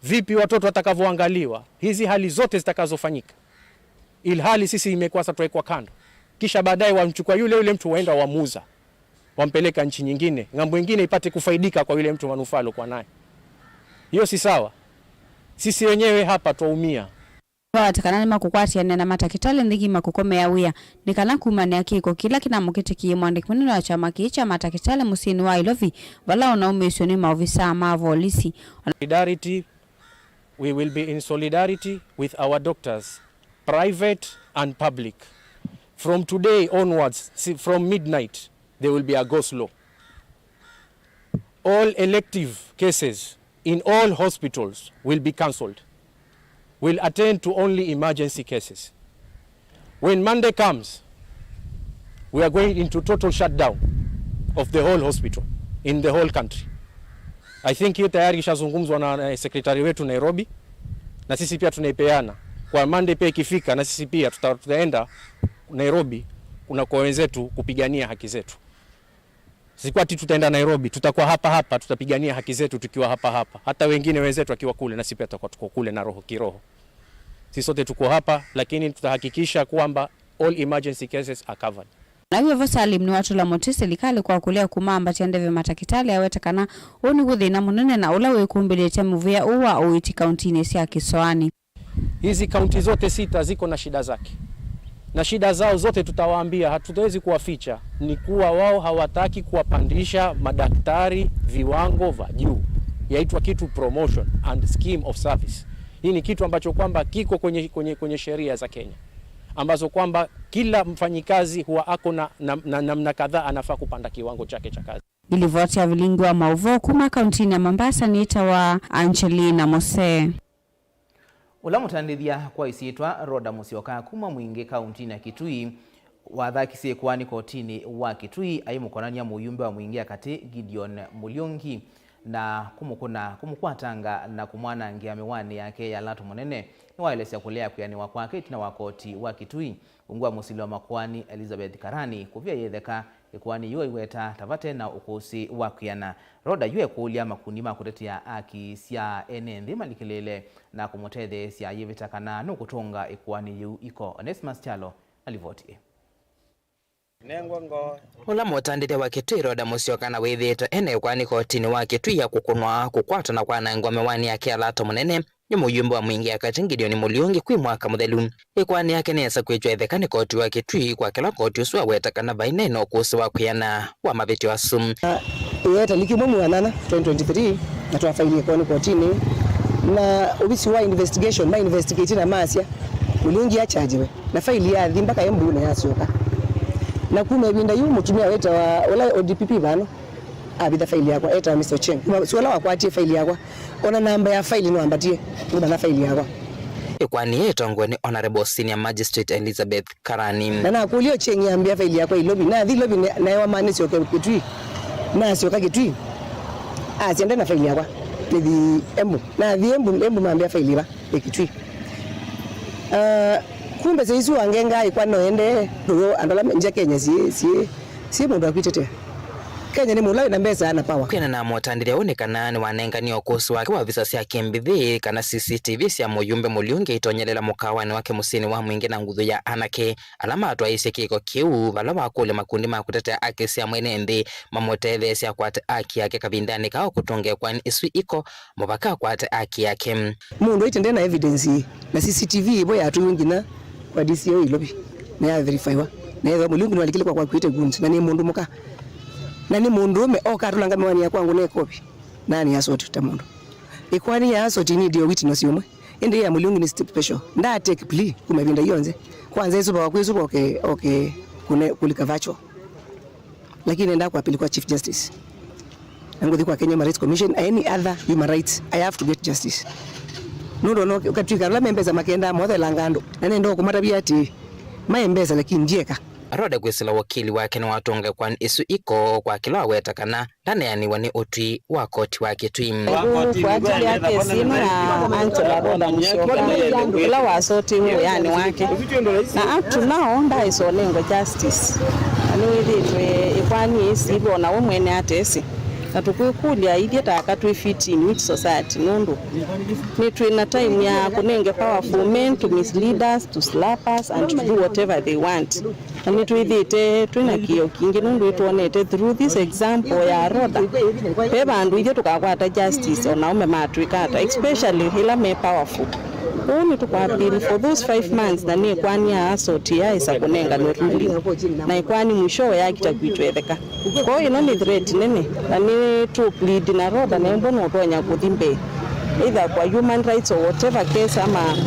Vipi watoto watakavyoangaliwa, hizi hali zote zitakazofanyika, ilhali sisi imekuwa sasa tuwekwa kando, kisha baadaye wamchukua yule yule mtu, waenda wamuuza, wampeleka nchi nyingine, ng'ambo ingine ipate kufaidika kwa yule mtu manufaa aliokuwa naye. Hiyo si sawa. Sisi wenyewe hapa twaumia. Nĩwaweta kana nĩmakũkwatĩanĩa na matakĩtalĩ nthĩ ng'ima kũkomea wĩa nĩ kana kumanĩa kĩko kĩla kĩnamũkĩtĩkĩie mwandĩki mũnene wa kyama kĩĩ kya matakĩtalĩ mũsyĩnĩ wa Ilovi, vala ũnaumĩĩsw'e nĩ maovisaa ma volisi. Solidarity, we will be in solidarity with our doctors, private and public. From today onwards, si-, from midnight, there will be a go slow. All elective cases in all hospitals will be cancelled. We'll attend to only emergency cases. When Monday comes, we are going into total shutdown of the whole hospital in the whole country. I think hiyo tayari ishazungumzwa na, na secretary wetu Nairobi, na sisi pia tunaipeana. Kwa Monday pia ikifika, na sisi pia tuta-, tutaenda Nairobi kuna kwa wenzetu kupigania haki zetu. Si kwati tutaenda Nairobi, tutakuwa hapa hapa, tutapigania haki zetu tukiwa hapa hapa. Hata wengine wenzetu wakiwa kule, na sisi pia tutakuwa tuko kule na roho kiroho. Sisi sote tuko hapa, lakini tutahakikisha kwamba all emergency cases are covered. Na wĩvo Salim nĩwatũla mũtĩ silikalĩ kwa kũlea kũmambatya ndeve matakĩtalĩ, aweta kana ũũ nĩw'o thĩna mũnene na ũla wĩkumbĩlĩte mũvĩa ũũ wa ũiiti kauntinĩ sya Kĩsoanĩ. Hizi kaunti zote sita ziko na shida zake, na shida zao zote tutawaambia, hatuwezi kuwaficha, ni kuwa wao hawataki kuwapandisha madaktari viwango vya juu, yaitwa kitu promotion and scheme of service. Hii ni kitu ambacho kwamba kiko kwenye, kwenye, kwenye sheria za Kenya, ambazo kwamba kila mfanyikazi huwa ako na, na, na namna kadhaa anafaa kupanda kiwango chake cha kazi. Ĩlivoti ya vilingi wa maũvoo kuma kauntinĩ ya Mombasa nĩtawa Angelina Mose. Ũla mũtandĩthya kwa ĩsyĩtwa Rhoda Musyoka kuma Mwingĩ kauntinĩ ya Kitui wathakisye ĩkoani kotinĩ wa Kitui aimũkonany'a mũyumbe wa Mwingĩ ya katĩ Gideon Mũlyũngi na kũmũkũna, kũmũkwatanga na kũmwanangĩa mĩwanĩ yake ya Lato Mũnene. Nĩwaelesya kũlea kwĩanĩwa kwake ĩtina wa koti wa Kitui. Ungu wa mũsili wa makoani Elizabeth Karani kũvia yĩtheka ĩkoani yĩu aiweta ta vate na ũkũsĩ wa kwĩana. Rhoda yu ekũlya makundi ma kũtetea aki sya ene nthĩ malikĩlĩĩle na kũmũtetheesya ayĩvĩta kana nũkũtũnga ĩkoani yĩu iko. Onesmus Kyalo na livoti ĩ. Ũla mũtandĩthya wa Kitui Rhoda Musyoka na wĩthĩĩtwe ene ĩkoani kotinĩ wa Kitui ya kũkũnwa, kũkwatwa na kwanangwa mĩwanĩ yake ya Lato Mũnene nĩ mũyumbe wa Mwingĩ ya katĩ Gideon Mũlyũngi kwĩ mwaka mũthelu. Ĩkoani yake nĩyesa kwĩtw'a ĩtheka nĩ koti wa Kitui kwa kĩla koti ũsu waweta kana vainaĩ na ũkũsĩ wa kwĩana wa mavĩtyo asu. Ĩyeta liki mwe mwanana twenty twenty-three na twafaili ĩkoani kotinĩ na ovisi wa investigation ma investigate na masya Mũlyũngi achargiwe na faili yathi mpaka Embu na yasyoka. Na kuma ĩvinda yu mũtumĩa wĩtawa ũla O D P P vano avitha faili yakwa, etawa Mister Ochieng. Kuma ũsu ũla wakwatie faili yakwa, ona namba ya faili nĩwambatie ngũmanya faili yakwa. Ĩkoani yĩtongoe nĩ Honorable Senior Magistrate Elizabeth Karani. Na nakũlya Ochieng ambĩa faili yakwa ĩlovi. Nathi ĩlovi ne-, naewa ma nĩsyoke Kitui. Nasyoka Kitui. Asya nde na faili yakwa. Nĩthi Embu. Nathi Embu, Embu mambĩa faili va ĩ Kitui. Ah, kumbe sya isu wangengaa ĩkwa noendee, nũyo andũ ala nja Kenya syĩ, syĩ, syĩ mũndũ akwitetea. Kenya nĩ mũla wĩna mbesa na power. Kwĩanana na mũtandĩthya ũũ nĩ kana nĩwanenganie ũkũsĩ wake wa visa sya kĩmbithĩ kana C C T V sya mũyumbe Mũlyũngi itonyelela mũkawanĩ wake mũsyĩnĩ wa Mwingĩ na nguthu ya anake ala matwaĩĩsye kĩko kĩu, vala wakũlya makundi ma kũtetea aki sya mwene nthĩ mamũtetheesye akwate aki yake kavindanĩ kaa kũtũnga ĩkoani ĩsu iko mũvaka akwate aki yake. Mũndũ aite nde na evidence na C C T V ĩvo yatũiwe nginya kwa D C I wa Nairobi na ya verifywa na yethwa Mũlyũngi nĩwalikile kwa kwakuĩte goons na nĩ mũndũ mũka na nĩ mũndũũme oka atũlanga mĩwani ya kwangu na ĩkovi na nĩ assault ta mũndũ. Ĩkoani ya assault inĩdie witness ũmwe ĩndĩ ya Mũlyũngi nĩ special. Nda take plea kuma ĩvinda yonthe. Kwanza ĩsuva waku ĩsuva oke, oke kũne, kũlika virtual. Lakini nenda kwa appeal kwa Chief Justice. Na ngũthi kwa Kenya Human Rights Commission, any other human rights, I have to get justice. Nũndũ no katwika ala membesa makenda mothelanga andũ. Na nenda kũmatavia ati maembesa lakini ndieka. Rhoda kwĩsĩla wakili wake nĩwatũnga ĩkoani ĩsu iko kwa kĩla waweta kana ndaneanĩwa nĩ ũtwi wa koti wa Kitui. Kũfuatĩlya kesi ĩno ya Angela Rhoda Musyoka, ũla wasotiwe wĩanĩ wake, na up to now ndaaĩsa ũnengwa justice. Na nĩwĩthĩĩtwe ĩkoani ĩsilwa o na we mwene atesĩ. Na tũkwĩkũlya ithyĩ ta aka twĩ fit in which society, nũndũ nĩtwĩ na time ya kũnenge powerful men to mislead us, to slap us and to do whatever they want. Na nĩtwĩthĩĩte twĩ na kĩo kingĩ nũndũ nĩtwonete through this example ya Rhoda, ve vandũ ithyĩ tũkakwata justice o na aũme matwĩka ata, especially ĩla me powerful. Kwoou nĩtũkwa appeal for those five months na nĩ ĩkoani ya assault yaĩsa kũnenganwe ruling, na ĩkoani mwishowe yakita kwitwetheka. Kwoou ĩno nĩ threat nene, na nĩ tũ plead na Rhoda nembwa nũtonya kũthi mbee either kwa human rights or whatever case ama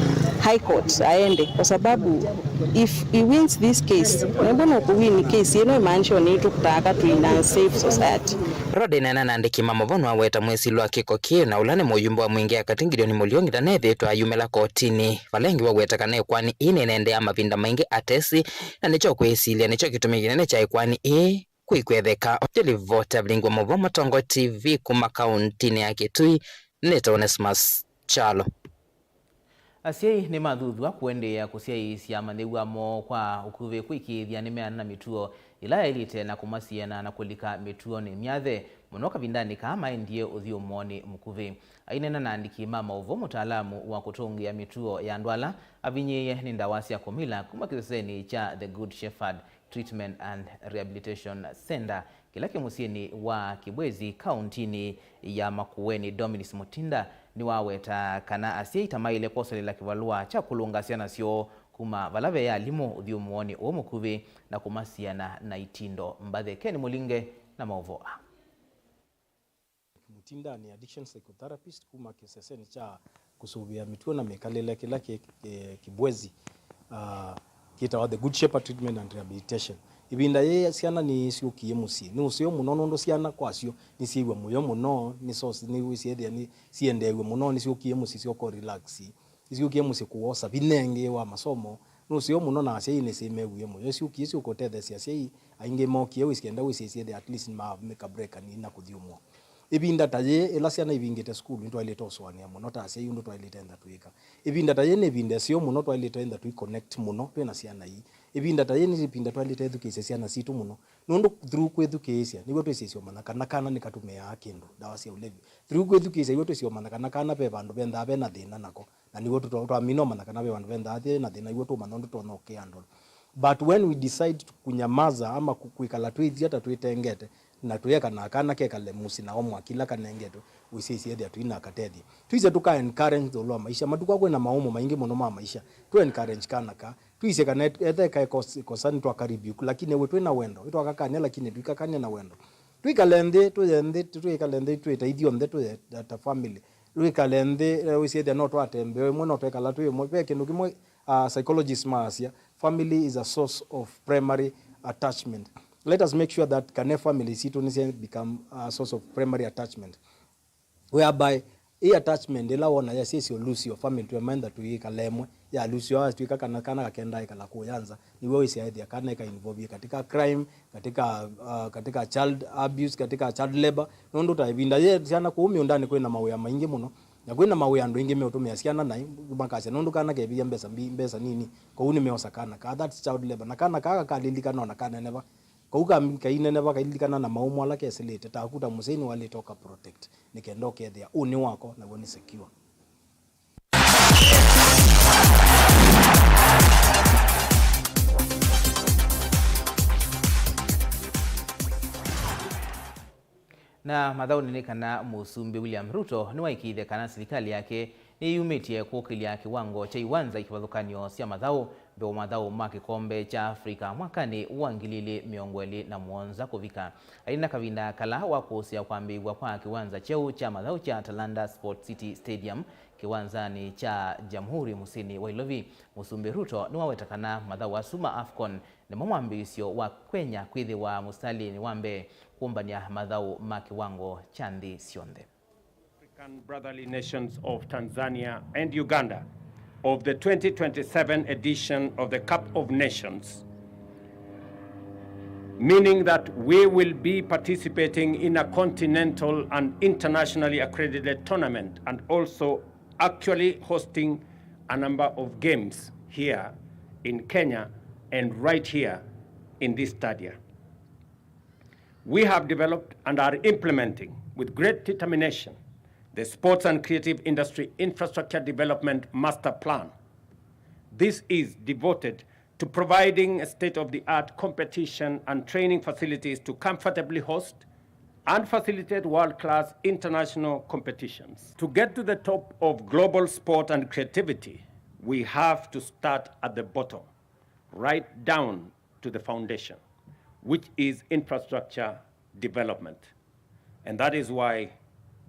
High Court aende, kwa sababu if he wins this case, nembwa nũkũwin case ĩno ĩmaanisha nĩtũkũtaka twĩ in a safe society. Rhoda ĩneena na andĩki ma maũvoo nĩwaweta mwĩsĩli wa kĩko kĩĩ na ũla nĩ mũyumbe wa Mwingĩ ya katĩ Gideon Mũlyũngi ndanethĩĩtwe ayumĩla kotinĩ, vala ĩngĩ waweta kana ĩkoani ĩĩ nĩnendeea mavinda maingĩ atesĩ, na nĩkyo kwĩsilya nĩkyo kĩtumi kĩnene kya ĩkoani ĩĩ kwĩkwetheka. Ongela livoti ya vilingi wa maũvoo Mũtongoi T V kuma kauntinĩ ya Kitui, nĩtawa Onesmus Kyalo. Asyai nĩmathuthw'a kũendeea kũsyaĩĩsya amanyĩw'a moo kwa ũkuvĩ kũĩkĩĩthya nĩmeana na mĩtuo ĩla yaĩlĩte na kũmasiana na kũlika mĩtuonĩ myathe, mũno kavindanĩ kaa maendie ũthyũmũonĩ mũkuvĩ. Aineena na andĩki ma maũvoo, mũtaalamu wa kũtũngĩa mĩtuo ya andũ ala avinyĩĩe nĩ ndawa sya kũmila kuma kĩsesenĩ kya The Good Shepherd Treatment and Rehabilitation Centre, kĩla kĩ mũsyĩnĩ wa Kibwezi, kauntinĩ ya Makueni, Dominis Mutinda, nĩwaweta kana asyai ta maĩle kwoselela kĩvalũa kya kũlũnga syana syoo kuma vala ve alimũ ũthyũmũonĩ ũũ mũkuvĩ na kũmasiana na itindo mbathe. Ken Mũlinge na maũvoo aa. Mutinda nĩ addiction psychotherapist kuma kĩsesenĩ kya kũsũvĩa mĩtuo na mĩkalĩle kĩla kĩ, eh, Kibwezi. Ah, Yĩtawa The Good Shepherd Treatment and Rehabilitation. Ĩvinda yĩĩ syana nĩsyũkie mũsyĩ. Nĩ ũseo mũno nũndũ syana kwasyo nĩsyĩw'a mũyo mũno, nĩ source, nĩ wĩsĩ ethĩa nĩ siendeew'e mũno, nĩsyũkie mũsyĩ syoka relax. Nĩsyũkie mũsyĩ kũwosa vinya ĩngĩ wa masomo. Nĩ ũseo mũno na asyai nĩsyĩmewie mũyo. Syũkie syũka ũtetheesya asyai aingĩ mokie wĩsĩ kenda wĩsĩ syĩthĩa at least ma make a break kanini na kũthyũmũa. Ĩvinda ta yĩĩ, ĩla syana ivingĩte sukulu, nĩtwaĩlĩte ũsũanĩa mũno ta asyai ũndũ twaĩlĩte enda twĩka. Ĩvinda ta yĩĩ nĩ ĩvinda ĩseo mũno twaĩlĩte enda tũi connect mũno twĩ na syana ii. Ĩvinda ta yĩĩ nĩ ĩvinda twaĩlĩte ĩthukĩĩsya syana sitũ mũno, nũndũ through kwĩthukĩĩsya nĩw'o twĩsĩsya ũmanya kana kana nĩkatũmĩaa kĩndũ, ndawa sya ũlevi. Through kwĩthukĩĩsya nĩw'o twĩsĩ ũmanya kana kana ve vandũ vendaa ve na thĩna nako. Na nĩw'o tũto-, twamina ũmanya kana ve vandũ vendaa ve na thĩna, nĩw'o tũũmanya ũndũ tũtonya ũkĩandũla. But when we decide to kunyamaza ama ku-, kwĩkala twĩthya ta twĩtengete, na tũyeka na kana kekale mũsyĩ nao mwaki ĩla kanengetwe, wĩsĩsye ethĩa tũina katethya. Twĩsĩ tũka encourage ĩũlũ wa maisha. Matukũ aa kwĩna maũmũ maingĩ mũno ma maisha. Tũ encourage kana ka. Twĩsĩ kana et-, ethe kae kos-, kosa nĩtwaka rebuke, lakini we twĩna wendo. Nĩtwakakany'a, lakini tũikakany'a na wendo. Twĩkale nthĩ, tũye nthĩ, twĩkale nthĩ, twĩta ithyonthe, tũye ta, ta family. Twĩkale nthĩ, eh, wĩsĩ ethĩa no twatembea ĩmwe, no twekala twĩ ĩmwe. Ve kĩndũ kĩmwe, uh, psychologists maasya, family is a source of primary attachment. Let us make sure that kana family sitũ nĩsya become a source of primary attachment. Whereby, ĩ attachment ĩla wona yasisya lose your family, twĩmaenda tũikala ĩmwe, ya lose your, twĩka kana kana kakenda ĩkala kũya nza, nĩw'o wĩsĩ ethĩa kana ĩka involve katika crime, katika, uh, katika child abuse, katika child labor. Nũndũ ta ĩvinda yĩ syana kũu mĩũndanĩ kwĩna mawĩa maingĩ mũno, na kwĩna mawĩa andũ aingĩ meũtũmĩa syana naĩ makasya nũndũ kana kevĩia mbesa mbi-, mbesa nini, kũu nĩmeosa kana ka, that's child labor. Na kana kaa kakalilikana ona kaneneva. Kau ka-, kaineneva kaililikana na maũmũ ala kesĩlĩte, taku ta mũsyai nĩwaĩlĩte ũka protect, nĩ kenda ũkethĩa ũũ nĩ wakwa, naw'o nĩ secure. Na mathaũnĩ nĩ kana Mũsumbĩ William Ruto nĩwaĩkĩĩthye kana silikalĩ yake nĩyumĩtye kũkĩlya kĩwango kya iwanza ikĩvathũkany'o sya mathaũ mbee wa mathaũ ma kĩkombe kya Africa mwakanĩ wa ngili ilĩ mĩongo ĩlĩ na mũonza kũvika. Aina kavinda kala wa kũsĩa kwambĩĩw'a kwa kĩwanza kyeũ kya mathaũ kya Talanta Sport City Stadium kĩwanzanĩ kya Jamhuri mũsyĩnĩ wa Ilovi, Mũsumbĩ Ruto nĩwaweta kana mathaũ asu ma AFCON nĩmo mwambĩĩsyo wa Kenya kwĩthĩwa mũsitalĩnĩ wa mbee kũmbany'a mathaũ ma kĩwango kya nthĩ syonthe. African brotherly nations of Tanzania and Uganda of the twenty twenty-seven edition of the Cup of Nations, meaning that we will be participating in a continental and internationally accredited tournament and also actually hosting a number of games here in Kenya and right here in this stadia. We have developed and are implementing with great determination the Sports and Creative Industry Infrastructure Development Master Plan. This is devoted to providing state-of-the-art competition and training facilities to comfortably host and facilitate world-class international competitions. To get to the top of global sport and creativity, we have to start at the bottom, right down to the foundation, which is infrastructure development. And that is why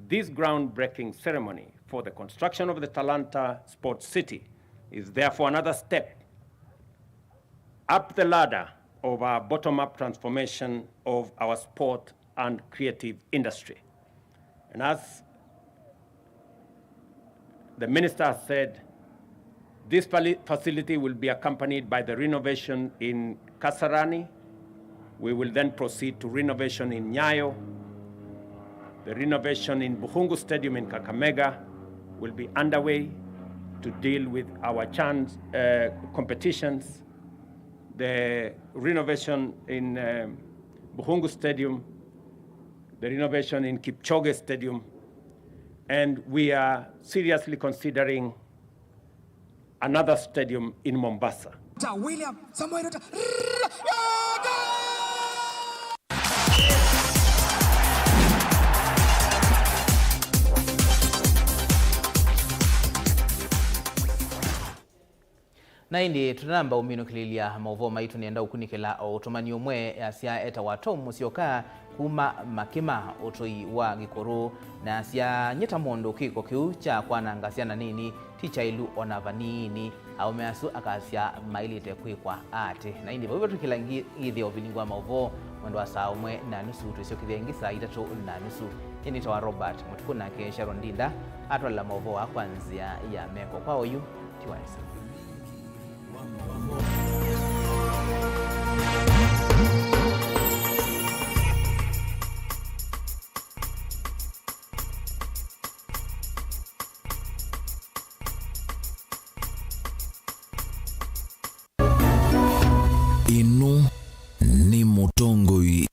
this groundbreaking ceremony for the construction of the Talanta Sports City is therefore another step up the ladder of our bottom-up transformation of our sport and creative industry. And as the minister has said, this fali-, facility will be accompanied by the renovation in Kasarani. We will then proceed to renovation in Nyayo. The renovation in Buhungu Stadium in Kakamega will be underway to deal with our chance, uh, competitions. The renovation in, um, Buhungu Stadium, the renovation in Kipchoge Stadium, and we are seriously considering another stadium in Mombasa. Doctor William Samoei Ruto. Na ĩndĩ tũtanamba ũminũkĩlĩlya maũvoo maitũ, nĩenda ũkunĩkĩla o ũtũmani ũmwe. Asya etawa Tom Mũsyoka kuma Makĩma, ũtũi wa Gĩkũrũ, na asya, nyie ta mũndũ, kĩko kĩu kya kwananga syana nini ti kyailu o na vanini. Aũme asu akasya maĩlĩte kwĩkwa atĩ. Na ĩndĩ vau vatwĩkĩla ngi-, ngĩthĩa ũvilingi wa maũvoo, mwendo wa saa ũmwe na nusu, twĩsyokethya ĩngĩ saa itatũ na nusu. Nyie nĩtawa Robert Mũtukũ, nake Sharon Ndinda atwalĩla maũvoo aa kwa nzĩa ya meko. Kwa oyu, tiwa nesa. Ĩno nĩ Mũtongoi